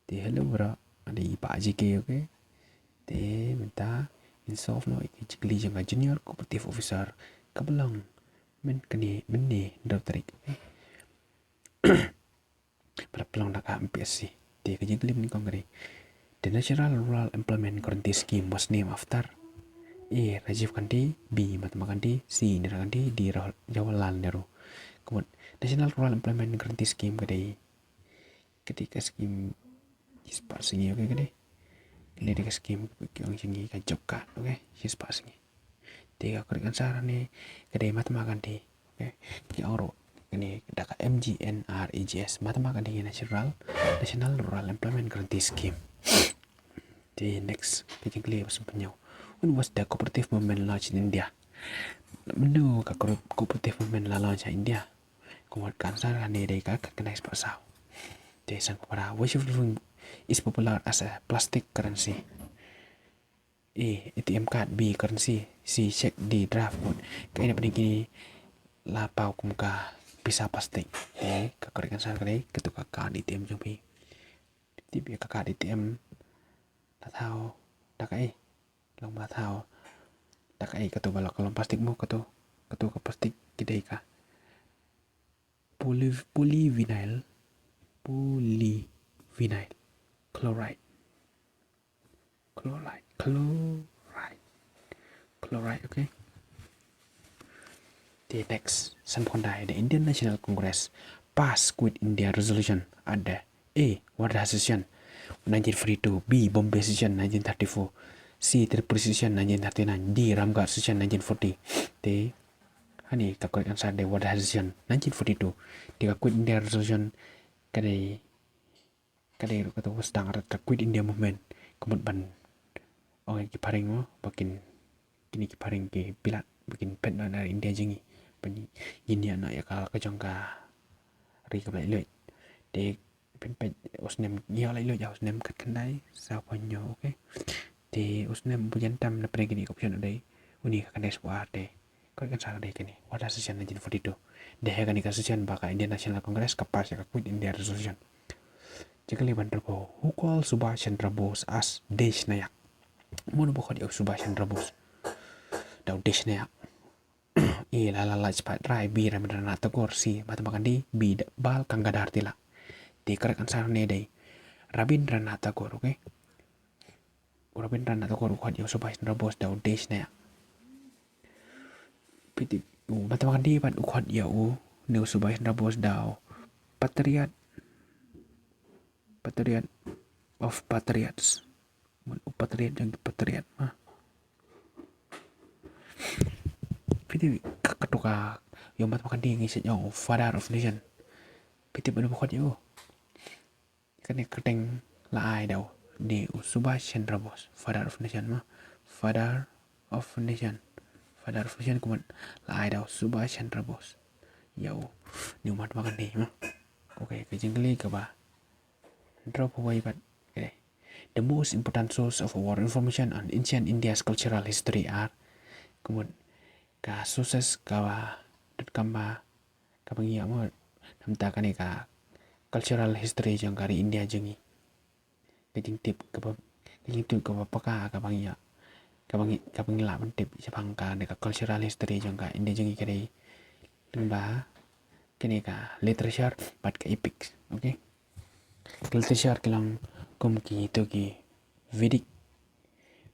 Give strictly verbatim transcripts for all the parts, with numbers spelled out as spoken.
Te hello bro, ada i pa G K, okay? Te mynta in solve noh ïa ka jingkylli jong ka junior cooperative officer kaba long mynne, mynne hynriew tarik, okay? Ba la pynlong da ka M P S C. Te ka jingkylli mynnyngkong ka dei, the National Rural Employment Guarantee Scheme was named after A, Rajiv Gandhi, B, Mahatma Gandhi, C, Indira Gandhi, D, Jawaharlal Nehru. Kumut, National Rural Employment Guarantee Scheme ka dei, ka dei ka scheme shispah sngi, okay, ka dei. Ka dei ka scheme ki ong jong ngi ka job card, okay, shispah sngi. Te ka correct answer ne ka dei Mahatma Gandhi, okay. Ki ong ruh kane da ka M G N R E G S, Mahatma Gandhi National, National Rural Employment Guarantee Scheme. Te next, ka jingkylli ba san phew hynñiew. When was the cooperative movement launched in India? Mynno ka cooperative movement la launch ha India? Kumut ka answer kane dei ka khatkhyndai spah saw. Te san phew phra, which of the following is popular as a plastic currency? A, A T M card, B, currency, C, cheque, D, draft. Kumut kaei na pdeng kine la paw kum ka pisa plastik? Te ka correct answer ka dei katu ka card A T M jong phi. Tip ïa ka card A T M la thaw da kaei? Long ba la thaw da kaei? Katu ba la ka long plastik mo, katu, katu ka plastik ki dei ka poly-, polyvinyl, polyvinyl chloride. Chloride, chloride, chloride, okay. The next, san phew khyndai, the Indian National Congress passed Quit India Resolution at the A, Wardha Session nineteen forty-two, B, Bombay Session nineteen thirty-four, C, Tripuri Session nineteen thirty-nine, D, Ramgarh Session nineteen forty. Te hangne ka correct answer dei Wardha Session nineteen forty-two. Te ka Quit India Resolution ka dei, ka dei ruh katu ba sdang artat ka Quit India Movement. Kumut ban ong ïa ki phareng mo ba kin, kine ki phareng ki bilat ba kin phet noh na India jong ngi, ban ïa, ïa noh ïa ka, ka jong ka ri kaba laitluid. Te phin peit u snem, ïa, laitluid ïa u snem khatkhyndai saw phew hynñiew, okay. Te u snem ba jan tam na pdeng kine ki option u dei une ka khyndai spah ar. Te ka correct answer ka dei kane, Wardha Session nineteen forty-two. Dei ha kane ka session ba ka Indian National Congress ka pass ïa ka Quit India Resolution. Jingkylli ba hynriewphew, who called Subhash Chandra Bose as Desh Nayak? Mano ba khot ïa u Subhash Chandra Bose da u Desh Nayak? A, Lala Lajpat Rai, B, Rabindranath Tagore, C, Mahatma Gandhi, D, Bal Gangadhar Tilak. Te correct answer ne dei Rabindranath Tagore, okay? U Rabindranath Tagore u khot ïa u Subhash Chandra Bose da u Desh Nayak. Phi tip, u Mahatma Gandhi pat u khot ïa u ne u Subhash Chandra Bose da u Patriot, Patriot of Patriots. Mut u patriot jong ki patriot, ha. Phi tip ka, katu ka, ïa u Mahatma Gandhi ngi sa ong u Father of Nation. Phi tip mano ba khot ïa u? Kane ka kyrteng la ai da u, ne u Subhash Chandra Bose, Father of Nation mo. Father of Nation. Father of Nation kumut la ai da u Subhash Chandra Bose ïa u, ne u Mahatma Gandhi mo. Okay, ka jingkylli kaba hynriewphew wei pat, okay. The most important source of our information on ancient India's cultural history are, kumut ka sources kaba, dot kaba, kaba ngi ïoh mo, namar kane ka cultural history jong ka ri India jong ngi. Ka jingtip kaba, ka jingtip kaba paka kaba ngi ïoh, kaba ngi, kaba ngi lah ban tip shaphang kane ka cultural history jong ka India jong ngi ka dei lyngba kane ka literature bad ka epics, okay? Ka literature ki long kum kito ki Vedic,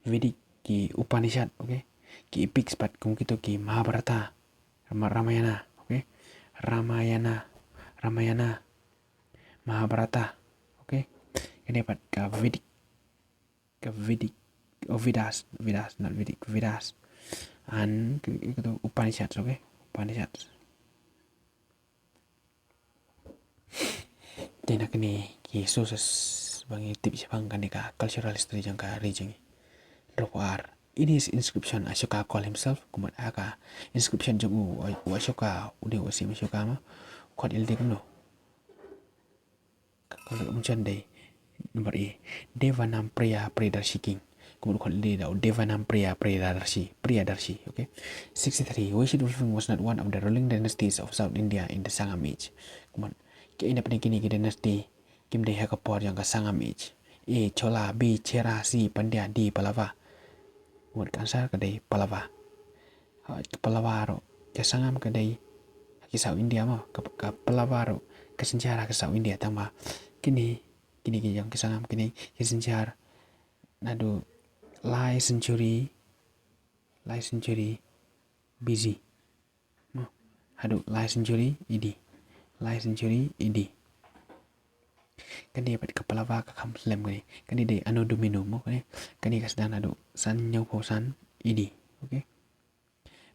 Vedic ki Upanishad, okay? Ki epics pat kum kito ki Mahabharata, Rama-, Ramayana, okay? Ramayana, Ramayana, Mahabharata, okay? Kane pat ka Vedic, ka Vedic, oh, Vedas, Vedas, not Vedic, Vedas. And k-, kito Upanishads, okay? Upanishads. Te na kine ki sources ba ngi tip shaphang kane ka cultural history jong ka ri jong ngi. Hynriewphew ar. In his inscription, Ashoka called himself, kumut ha ka inscription jong u, u Ashoka, u dei u siem Ashoka mo, u khot ïa lade kumno? Ka, ka, ka mention dei number A, Devanam Priya Priyadarshi King. Kumut u khot ïa lade da u Devanam Priya Priyadarshi, Priyadarshi, okay? Sixty-three, Vaishya Devaswing was not one of the ruling dynasties of South India in the Sangam age. Kumut kaei na pdeng kine ki dynasty kim dei ha ka por jong ka Sangam age. A Chola, B Chera, C Pandya, D Pallava. Wat ka answer ka dei Pallava. Ha, ka Pallava ruh ka Sangam ka dei ha ki South India mo, ka, ka Pallava ruh ka synshar ha ka South India, tang ba kine, kine ki jong ki Sangam kine ki synshar naduh lai century, lai century B C mo, haduh lai century A D, lai century A D. Kane pat ka Pallava ka kham slem kane. Kane dei Anno Domini mo kane. Kane ka sdang haduh san hynñiewphew san A D. Okay.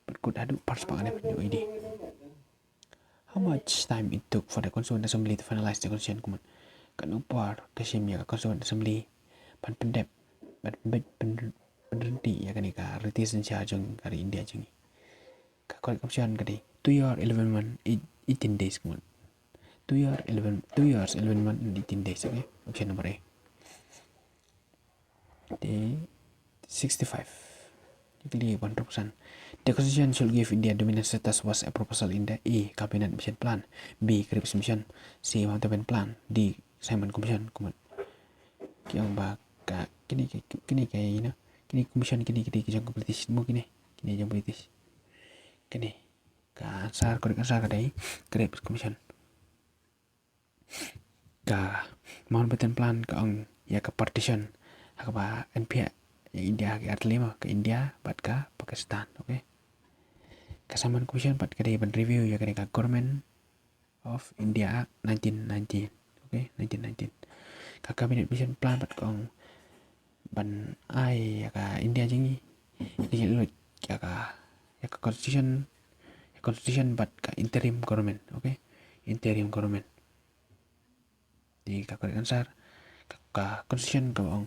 Pat kut haduh phra spah kane pat A D. How much time it took for the Constituent Assembly to finalize the constitution? Kumno, katno por ka shim ïa ka Constituent Assembly ban pyndep, ban pynbeit, pyn-, pynrynti ïa kane ka riti synshar jong ka ri India jong ngi? Ka correct option ka dei two year, eleven month, eight-, eighteen days kumno. Two year, eleven, two years, eleven month and eighteen days, okay? Option number A. Te sixty-five. Jingkylli ba hynriewphew san. The constitution should give India dominion status was a proposal in the A Cabinet Mission Plan, B Cripps Mission, C Mountbatten Plan, D Simon Commission. Kumno, ki ong ba ka, kine ki, kine ki, you know, kine commission kine ki dei ki jong ka British mo kine, kine jong British. Kine, ka answer, correct answer ka dei Cripps Commission. Ka Mountbatten Plan ka ong ïa ka partition, ha kaba yn phiah ïa India ha ki artylli mo, ka India bad ka Pakistan, okay? Ka Simon Commission pat ka dei ban review ïa kane ka Government of India Act nineteen nineteen, okay, nineteen nineteen. Ka Cabinet Mission Plan pat ka ong ban ai ïa ka India jong ngi, ïa ka, ïa ka constitution, ïa ka constitution bad ka interim government, okay? Interim government. Te ka correct answer, ka, ka constitution ka ong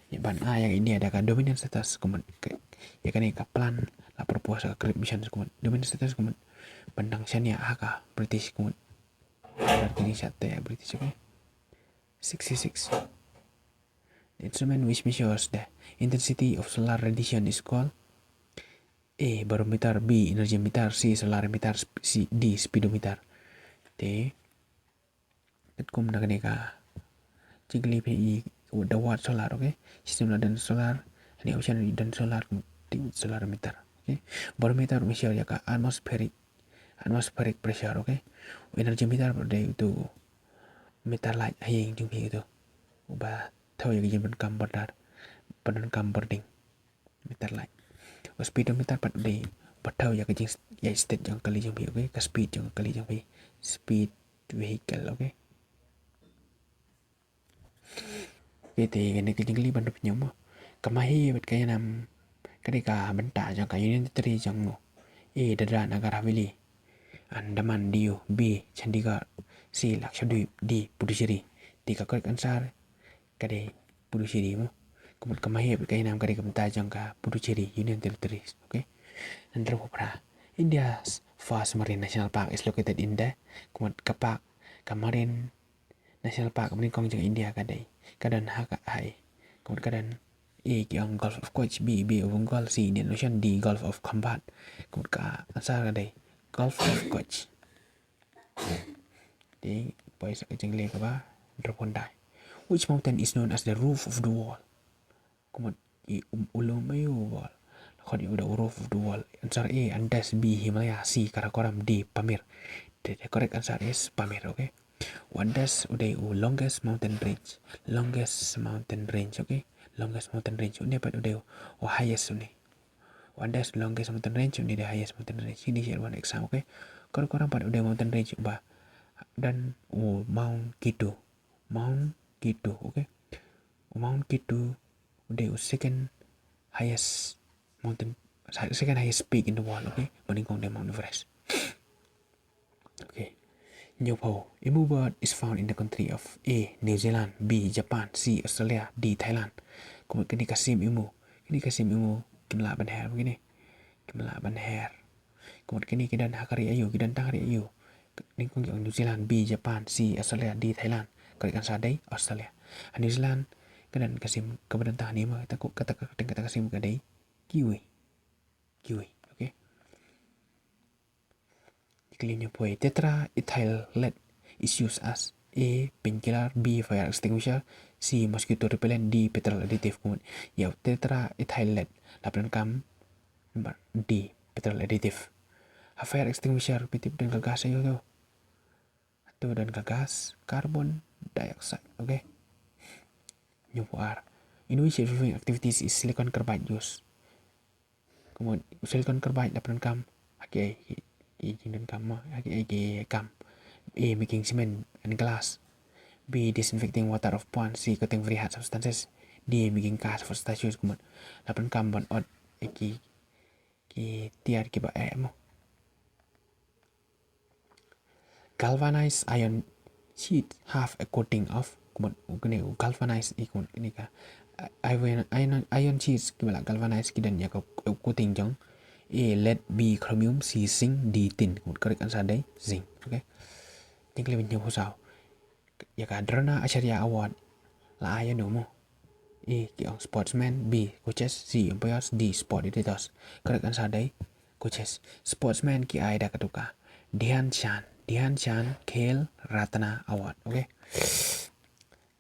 ïa ban ai ïa ka India da ka dominion status, kumno ka, ïa kane ka plan la propose ka Cripps Mission, kumno dominion status, kumno ban dang shaniah ha ka British, kumno ban dang shaniah ha ka British, okay? Sixty-six. The instrument which measures the intensity of solar radiation is called A barometer, B energy meter, C solar meter, sp-, C, D speedometer. Te katkum na kane ka jingkylli phi i da word solar, okay? System la don solar, ani option la don solar, te solar meter, okay? Barometer measure ïa ka atmospheric, atmospheric pressure, okay? Energy meter pat u dei uto u meter light ha ïing jong phi uto, uba thew ïa ka jingpynkam border, pyndonkam bording. Meter light. U speedometer pat u dei ba thew ïa ka jing, ïa state jong ka kali jong phi, okay? Ka speed jong ka kali jong phi. Speed vehicle, okay? Okay, te kane ka jingkylli ba hynriewphew hynñiew mo. Ka Mahe bad ka Yanam ka dei ka bynta jong ka Union Territory jong no? A Dadra Nagar Haveli and Daman Diu, B Chandigarh, C Lakshadweep, D Puducherry. Te ka correct answer ka dei Puducherry mo. Kumno ka Mahe bad ka Yanam ka dei ka bynta jong ka Puducherry Union Territories, okay? Hynriewphew phra. India's first marine national park is located in the, kumno ka park, ka marine national park kaba nyngkong jong India ka dei, ka don ha ka, ha i, kumno ka don? A ki ong Gulf of Koch, B Bay of Bengal, C Indian Ocean, D Gulf of Khambhat. Kumno ka answer ka dei Gulf of Koch. Te poi sa ka jingkylli kaba hynriewphew khyndai. Which mountain is known as the roof of the world? Kumno i, um, u lum ïa u world? Khot ïa u da u roof of the world. Answer A Andes, B Himalaya, C Karakoram, D Pamir. The, the correct answer is Pamir, okay? U Andes u dei u longest mountain range. Longest mountain range, okay? Longest mountain range. Une pat u dei u highest une. U Andes longest mountain range, une dei highest mountain range. Kine shi one exam, okay? Karakoram pat u dei mountain range uba don u Mount K two. Mount K two, okay? U Mount K two u dei u second highest mountain, second highest peak in the world, okay? Ba nyngkong dei Mount Everest. Okay. Hynñiewphew. Emu bird is found in the country of A New Zealand, B Japan, C Australia, D Thailand. Kumno kine ka sim emu, kine ka sim emu kim lah ban her, kine kim lah ban her. Kumno kine ki don ha ka ri aïu, ki don tang ha ri aïu? Nyngkong ki ong New Zealand, B Japan, C Australia, D Thailand. Correct answer dei Australia. Ha New Zealand ka don ka sim kaba don tang hangne mo, kata ka, kata ka, kata ka sim ka dei kiwi. Kiwi, okay? Jingkylli hynñiewphew wei. Tetra ethyl lead is used as A, painkiller, B, fire extinguisher, C, mosquito repellent, D, petrol additive. Kumut ïa u tetraethyl lead la pyndonkam number D, petrol additive. Ha fire extinguisher phi tip don ka gas aïu to? Hato don ka gas carbon dioxide. Okay. Hynñiewphew ar. In which of the following activities is silicon carbide used? Kumut silicon carbide la pyndonkam ha kiei ki, ki jingdonkam mo, ha kiei ki kam? A, making cement and glass. B, disinfecting water of pond. C, coating very hard substances. D, making cars for statues. Kumut la pyndonkam ban ot ïa ki, ki tiar kiba eh mo. Galvanized iron sheet have a coating of, kumut kane u galvanized i kumut kane ka, uh, iron, iron, iron sheets kiba la galvanized ki don ïa ka, uh, coating jong A, lead, B, chromium, C, zinc, D, tin. Kumut correct answer dei zinc. Okay. Jingkylli ba hynñiewphew saw. Ïa ka Dronacharya Award la ai ïa uno mo? A, ki ong sportsman, B, coaches, C, umpires, D, sport editors. Correct answer dei coaches. Sportsman ki ai da katu ka Dhyan Chand, Dhyan Chand Khel Ratna Award. Okay.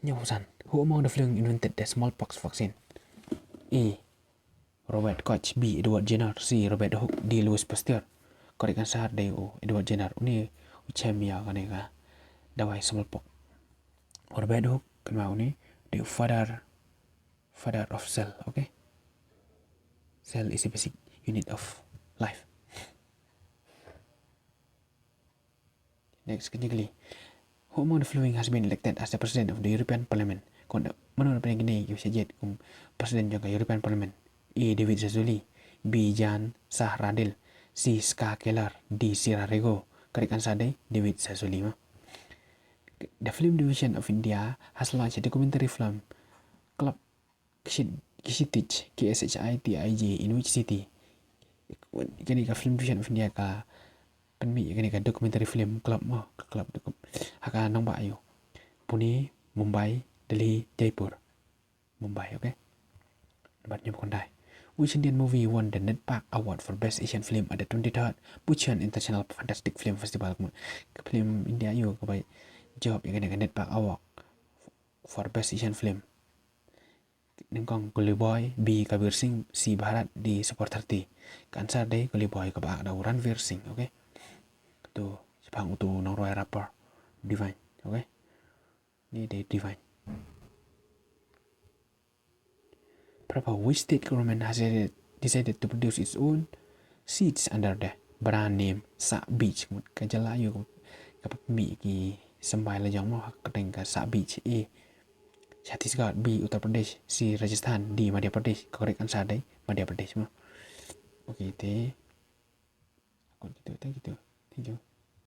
Hynñiewphew san. Who among the following invented the smallpox vaccine? A, Robert Koch. B, Edward Jenner. C, Robert Hooke. D, Louis Pasteur. Correct answer dei u Edward Jenner. Une u chem ïa kane ka dawai smallpox. Robert Hooke, kynmaw une dei u father, father of cell. Okay. Cell is a basic unit of life. Next, ka jingkylli. Who among the following has been elected as the President of the European Parliament? Kumut mano na pdeng kine ki ba shah jied kum President jong ka European Parliament? A, David Sassoli. B, Jan Zahradil. C, Ska Keller. D, Sira Rego. Correct answer dei David Sassoli mo. The Film Division of India has launched a documentary film, Club Kshit-, Kshitij, K S H I T I J, in which city? Kane ka Film Division of India ka pynmih ïa kane ka documentary film club mo, ka club docu-, ha ka nongbah aïu? Pune, Mumbai, Delhi, Jaipur. Mumbai, okay. Number hynñiewphew khyndai. Which Indian movie won the NETPAC Award for Best Asian Film at the twenty-third Bhusan International Fantastic Film Festival? Ka film India aïu kaba jop ïa kane ka NETPAC Award for Best Asian Film? Nyngkong Gully Boy, B, Kabir Singh, C, Bharat, D, Super thirty. Ka answer dei Gully Boy kaba act da u Ranveer Singh, okay. Katu shaphang utu u nongrwai rapper Divine, okay. Une dei Divine. Prabha, which state government has decided, decided to produce its own seeds under the brand name Sah Beej? Ka jylla aïu kaba pynmih ki symbai la jong mo ha ka kyrteng ka Sah Beej? A, Chhattisgarh. B, Uttar Pradesh. C, Rajasthan. D, Madhya Pradesh. Correct answer dei Madhya Pradesh mo. Okay, te. Thank you. Thank you.